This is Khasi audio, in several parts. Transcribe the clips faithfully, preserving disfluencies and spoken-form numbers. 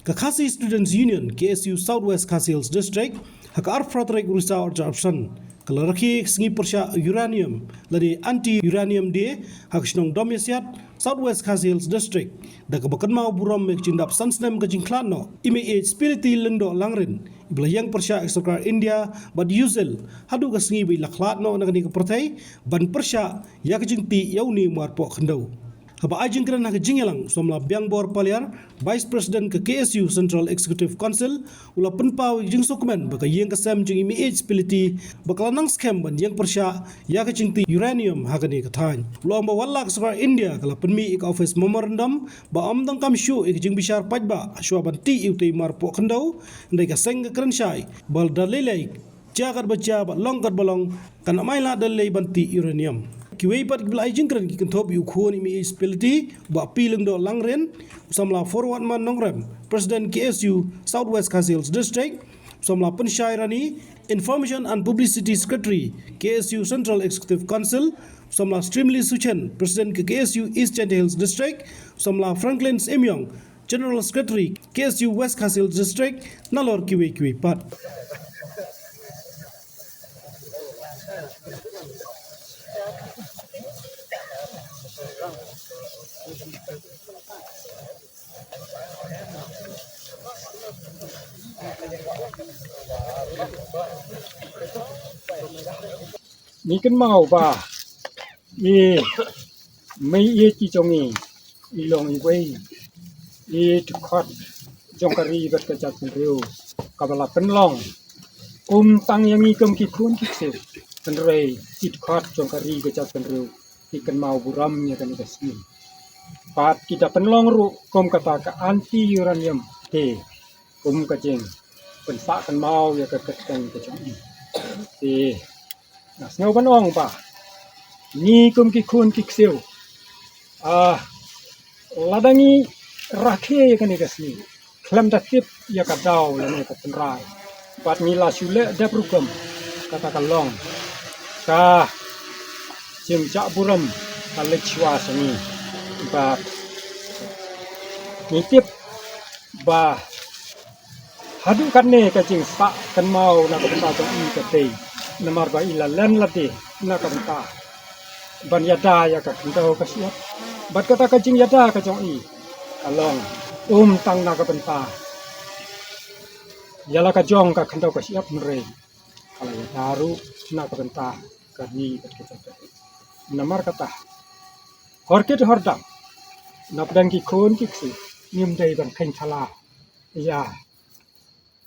Ka Khasi Students Union, K S U South West Khasi Hills District, ha ka arphew tarik u Risaw arphew arphew san, ka la rakhe ka sngi pyrshah uranium, lane Anti Uranium Day, ha ka shnong Domiasiat, South West Khasi Hills District, da kaba kynmaw burom ïa ka jingdap san snem ka jingkhlad noh i Mei H Spility Lyngdoh Langrin, iba la ïeng pyrshah ïa ka sorkar India bad U S A, haduh ka sngi ba i la khlad noh na kane ka pyrthei, ban pyrshah ïa ka jingtih ïa une u marpoh khyndew. Haba ai jingkren ha ka jingïalang, u samla Biangbor Paliar, Vice President ka K S U Central Executive Council, u la pynpaw ïa ka jingsngewkmen ba ka ïing ka sem jong i Mei H Spility, ba ka la nang skhem ban ïeng pyrshah ïa ka jingtih uranium ha kane ka thaiñ. U la ong ba wat la ka sorkar India ka la pynmih ïa ka office memorandum, ba ym donkam shuh ïa ka jingbishar paidbah, shuwa ban tih ïa utei u marpoh khyndew, hynrei ka seng ka kren shai, ba da lei lei, jia katba jia bad long katba long, kan ym ailad da lei ban tih uranium. Kiwei pat kiba la ai jingkren ki kynthup ïa u khun i Mei H Spility, Bah P. Lyngdoh Langrin, u samla Forwardman Nongrem, President K S U South West Khasi Hills District, u samla Pynshai Rani, Information and Publicity Secretary, K S U Central Executive Council, u samla Streamley Suchen, President ka K S U East Jaintia Hills District, u samla Franklin Semiong, General Secretary, K S U West Khasi Hills District, nalor kiwei kiwei pat. Ngi kynmaw ba i Mei H ki jong ngi i long iwei i dkhot jong ka ri bad ka jaitbynriew kaba la pynlong ym tang ïa ngi kum ki khun ki ksiew, hynrei i dkhot jong ka ri ka jaitbynriew ki kynmaw burom ïa kane ka sngi. Bad ki da pynlong ruh kum kata ka Anti Uranium Day, kum ka jingpynsah kynmaw ïa ka kyrteng ka jong i. Te nga sngew ban ong ba ngi kum ki khun ki ksiew, ah, lada ngi rakhe ïa kane ka sngi khlem da tip ïa ka daw lane ka tynrai, bad ngi la shu leh dep rukom, kata ka long ka jingjah burom ka leit shuwa sha ngi. Bad ngi tip ba haduh katne ka jingsah kynmaw na ka bynta jong i ka dei namar ba i la len lade na ka bynta ban ïada ïa ka khyndew ka shyiap. Bad kata ka jingïada ka jong i ka long ym tang na ka bynta ïa la ka jong ka khyndew ka shyiap, hynrei ka la ïada ruh na ka bynta ka ri bad ka jaitbynriew. Namar kata, hor kit hor dang, na pdeng ki khun ki ksiew, ngim dei ban kheiñ thala ïa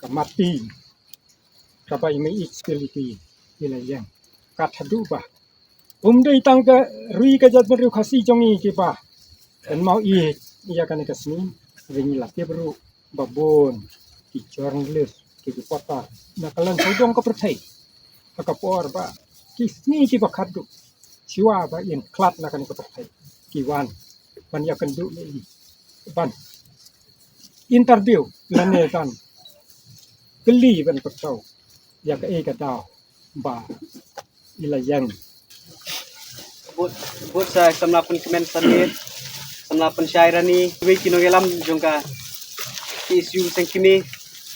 ka mat i kaba i Mei H Spility i la ïeng. Kat haduh ba ym dei tang ka ri ka jaitbynriew Khasi jong ngi kiba kynmaw ïa kane ka sngi, hynrei ngi la tip ruh ba bun ki journalist, ki reporter na kylleng sawdong ka pyrthei ha ka por ba ki sngi kiba khatduh shuwa ba in khlad na kane ka pyrthei ki wan ban ïakynduh ïa i, ban interview lane ban kylli ban pyrshang ïa kaei ka daw ba i la ïeng. Bud, bud sa samla Pynkmen Samet, samla Pynshai Rani, kiwei ki nongïalam jong ka K S U Sengkmie,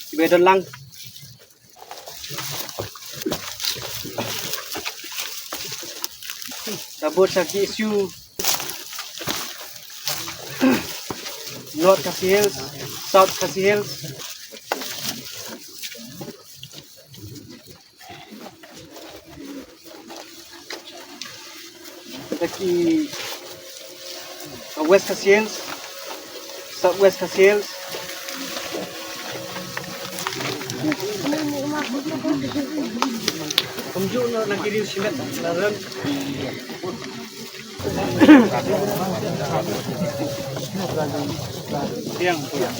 kiba don lang. Ka bud sa K S U North Khasi Hills, South Khasi Hills. Taki, uh, West Khasi Hills, South West Khasi Hills. Kumjuh noh na ki riew shimet na rem. Tiang, tiang.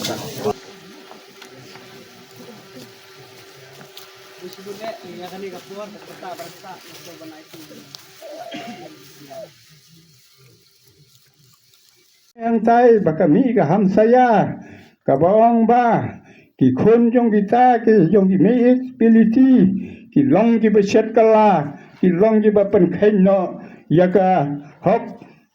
Hangtai ba ka mih ka hamsaia kaba ong ba ki khun jong kita ki jong ki Mei H Spility ki long kiba shet kylla, ki long kiba pynkheiñ noh ïa ka hok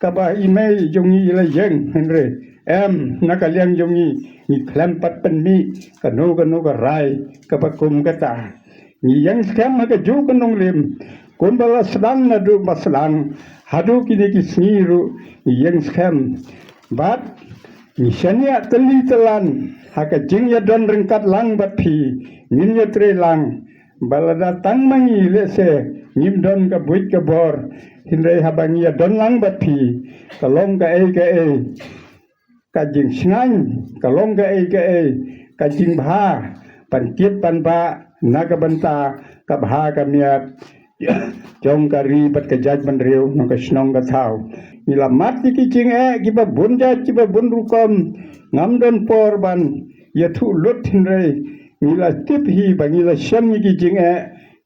kaba i mei jong ngi i la ïeng, hynrei Em, na ka liang jong ngi, ngi khlem pat pynmih kano kano ka rai kaba kum kata. Ngi ïeng skhem ha kajuh ka nongrim, kumba la sdang naduh ba sdang haduh kine ki sngi ruh, ngi ïeng skhem. Bad ngi shaniah tylli tylan ha ka jingïadon ryngkat lang bad phi, ngin ïatrei lang. Ba lada tang ma ngi lehse ngim don ka buit ka bor, hynrei haba ngi ïadon lang bad phi, ka long kaei kaei ka jingshngaiñ, ka long kaei kaei ka jingbha ban kit ban bah na ka bynta ka bha ka miat jong ka ri bad ka jaitbynriew, na ka shnong ka thaw. Ngi la mad ïa ki jingeh kiba bun jait kiba bun rukom, ngam don por ban ïathuh lut, hynrei ngi la tip hi ba ngi la shem ïa ki jingeh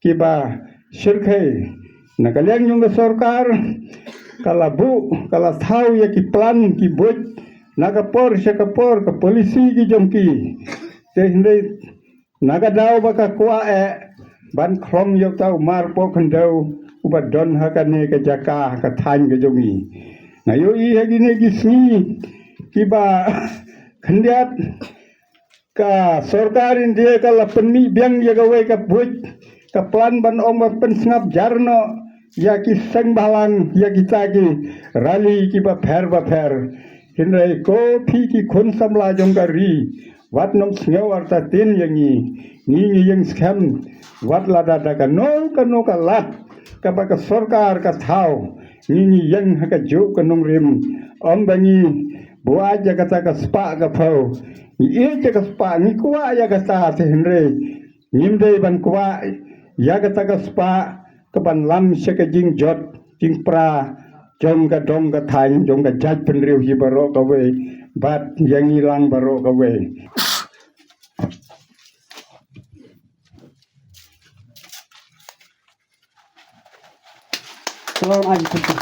kiba shyrkhei. Na ka liang jong ka sorkar, ka la buh, ka la thaw ïa ki plan ki buit na ka por sha ka por, ka policy ki jong ki. Te hynrei na ka daw ba ka kwah eh ban khlong ïa uta u marpoh khyndew uba don ha kane ka jaka, ha ka thaiñ ka jong ngi. Nga ïohi ha kine ki sngi kiba khyndiat, ka sorkar India ka la pynmih biang ïa kawei ka buit, ka plan ban ong ba pynsngap jar noh ïa ki seng bhalang, ïa kita ki rally kiba pher ba pher. Hynrei ko phi ki khun samla jong ka ri, wat nym sngew artatien ïa ngi. Ngi ngi ïeng skhem, wat lada da kano kano ka lad kaba ka sorkar ka thaw, ngi ngi ïeng ha kajuh ka nongrim. Ym ba ngi buaid ïa kata ka spah ka phew. Ngi ïeit ïa ka spah, ngi kwah ïa kata, te hynrei ngim dei ban kwah ïa kata ka spah kaban lam sha ka jingjot jingpra jong ka dong ka thaiñ, jong ka jaitbynriew hi baroh kawei bad ïa ngi lang baroh kawei. Ka long ai kynta.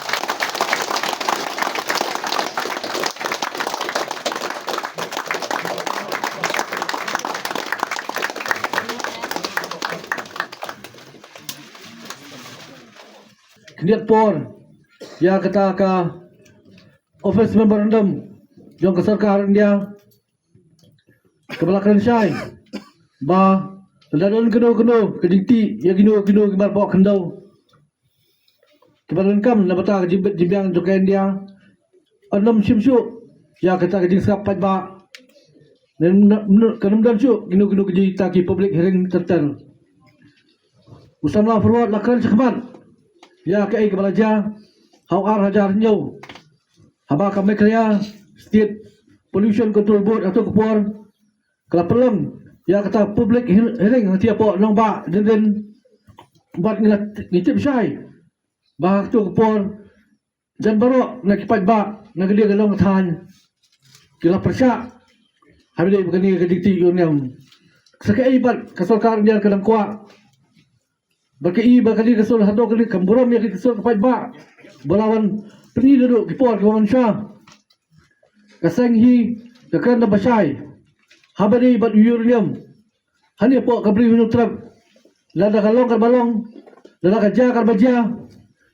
Khyndiat por ïa kata ka office memorandum jong ka sorkar India, kaba la kren shai ba lada don kano kano ka jingtih ïa kino kino ki marpoh khyndew kiba donkam na bynta ka jingbit jingbiang jong ka India, ym shym shuh ïa kata ka jingsngap paidbah. Kan ym don shuh kino kino kita ki public hearing ter ter. U samla Farwat la kren shakhmat ïa kaei kaba la jia ha u ar hajar hynñiew, haba ka Meghalaya State Pollution Control Board ha kato ka por ka la pynlong ïa kata public hear-, hearing hangtei hapoh Nongbah Dendin. Bad ngi la, ngi tip shai ba ha kato ka por jan baroh na ki paidbah na ka liang ka long ka thaiñ ki la pyrshah ha ba dei ba kane ka jingtih uranium. Sa kaei bad ka sorkar India ka dang kwah ba ka i ba kane ka sur hato kane kam burom ïa ka sur ka paidbah ba la wan pyni naduh ki por kiba mynshuwa. Ka seng hi ka kren da ba shai ha ba dei bad u uranium hangne hapoh ka Bri u Hynñiewtrep. Lada ka long kaba long, lada ka jia kaba jia,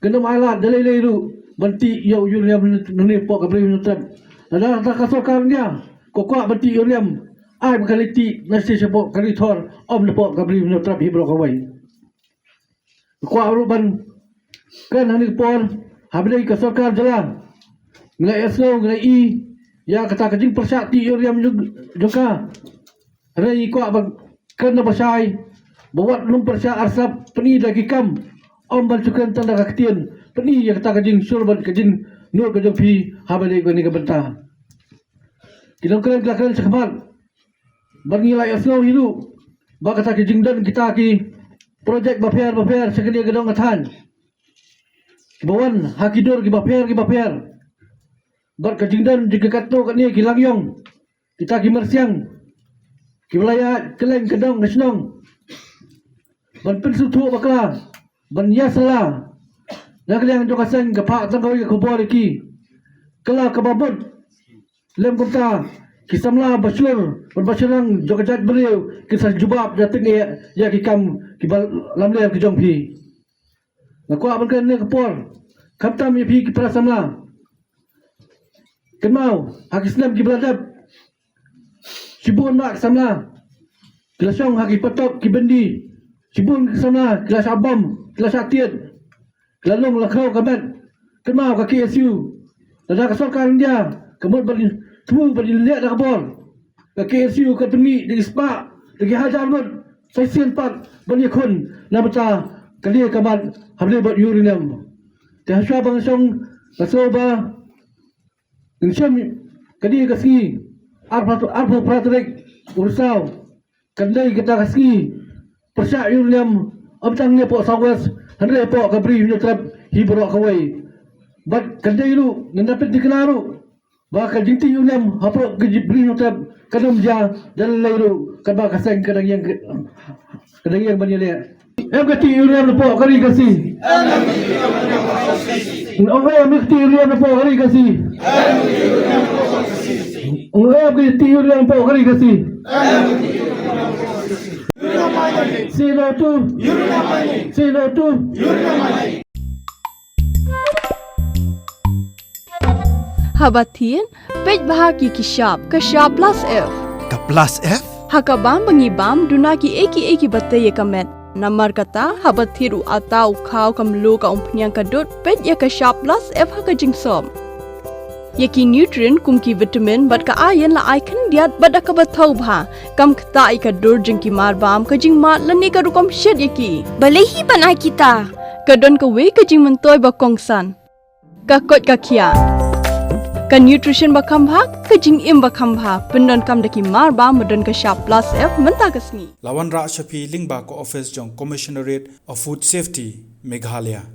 kan ym ai lad da lei lei ruh ban tih ïa u uranium nangne hapoh ka Bri u Hynñiewtrep. Lada kata ka sorkar India ka kwah ban tih uranium, ai ba ka leit tih na shisha hapoh ka Ri Thor, ym napoh ka Bri u Hynñiewtrep hi baroh kawei. Kwah ruh ban kren hangne ka por ha ba dei ka sorkar jylla, ngi la ïohsngew, ngi la i ïa kata ka jingpyrshah tih uranium jong, jong ka. Hynrei ngi kwah ban kren da ba shai ba wat nym pyrshah arsap, pyni da ki kam, ym ban shu kren tang da ka ktien, pyni ïa kata ka jingshlur bad ka jingnud ka jong phi ha ba dei kane ka bynta. Ki nongkren ki la kren shakhmat bad ngi la ïohsngew hi ruh ba kata ki jingdon kita ki projek bapher bapher sha kane ka dong ka thaiñ kiba wan ha ki dur kiba pher kiba pher bad ka jingdon jong ki katto katne ki langïong, kita ki myrsiang kiba la ïaid kylleng ka dong ka shnong ban pynsngewthuh bakla, ban ïasylla na ka liang jong ka seng, ka phah tang kawei ka khubor ïa ki. Ka la kaba bud lem kumta, ki samla ba shlur bad ba shynrang jong ka jaitbynriew ki sa jubab da tyngeh ïa ki kam kiba lamler ki jong phi. Nga kwah ban kren hangne ka por khamtam ïa phi ki para samla. Kynmaw ha ki snem kiba la dep, shibun bah ki samla ki la shong ha ki patop ki byndi. Shibun ki samla ki la shah bom, ki la shah tied, ki la lung la khraw ka met. Kynmaw ka K S U, lada ka sorkar India ka mut ban thmu ban leh da ka bor, ka K S U ka pynmih da ki spah, da ki hajar ngut, sa shisien pat ban ïakhun na bynta ka lieh ka mat hapdeng bad uranium. Te hashwa ba nga shong, nga sngew ba ngin shem kane ka sngi, arphew, arphew phra tarik u Risaw, kan dei kata ka sngi pyrshah uranium, ym tang ne hapoh South West, hynrei hapoh ka Bri Hynñiewtrep hi baroh kawei. Bad kan dei ruh, ngin da pynthikna ruh ba ka jingtih uranium hapoh ka Bri Hynñiewtrep kan ym jia da lei lei ruh, katba ka seng ka dang ïeng, ka dang ïeng ban ïaleh. Em ka tih uranium napoh ka Ri Khasi. Ong em ka tih uranium napoh ka Ri Khasi. Ong em ka tih uranium napoh ka Ri Khasi. Say no to. Say no to. Haba thied, peit bha ïa ki shap, ka shap plus F. Ka plus F? Ha ka bam ba ngi bam, duna kiei kiei kiba tei ïa ka met. Namar kata, haba thied u atta, u khaw, ka mluh, ka umphniang, ka dud, peit ïa ka shap plus F ha ka jingsop. Ïa ki nutrient kum ki vitamin bad ka iron la ai khyndiat bad da kaba thaw bha. Kam ktah ïa ka dur jong ki marbam, ka jingmad lane ka rukom shet ïa ki. Balei hi ban ai kita? Ka don kawei ka jingmyntoi ba kongsan. Ka koit ka khiah. Ka nutrition ba kham bha, ka jingim ba kham bha. Pyndonkam da ki marbam ba don ka shap plus F mynta ka sngi. La wanrah sha phi lyngba ka office jong Commissionerate of Food Safety, Meghalaya.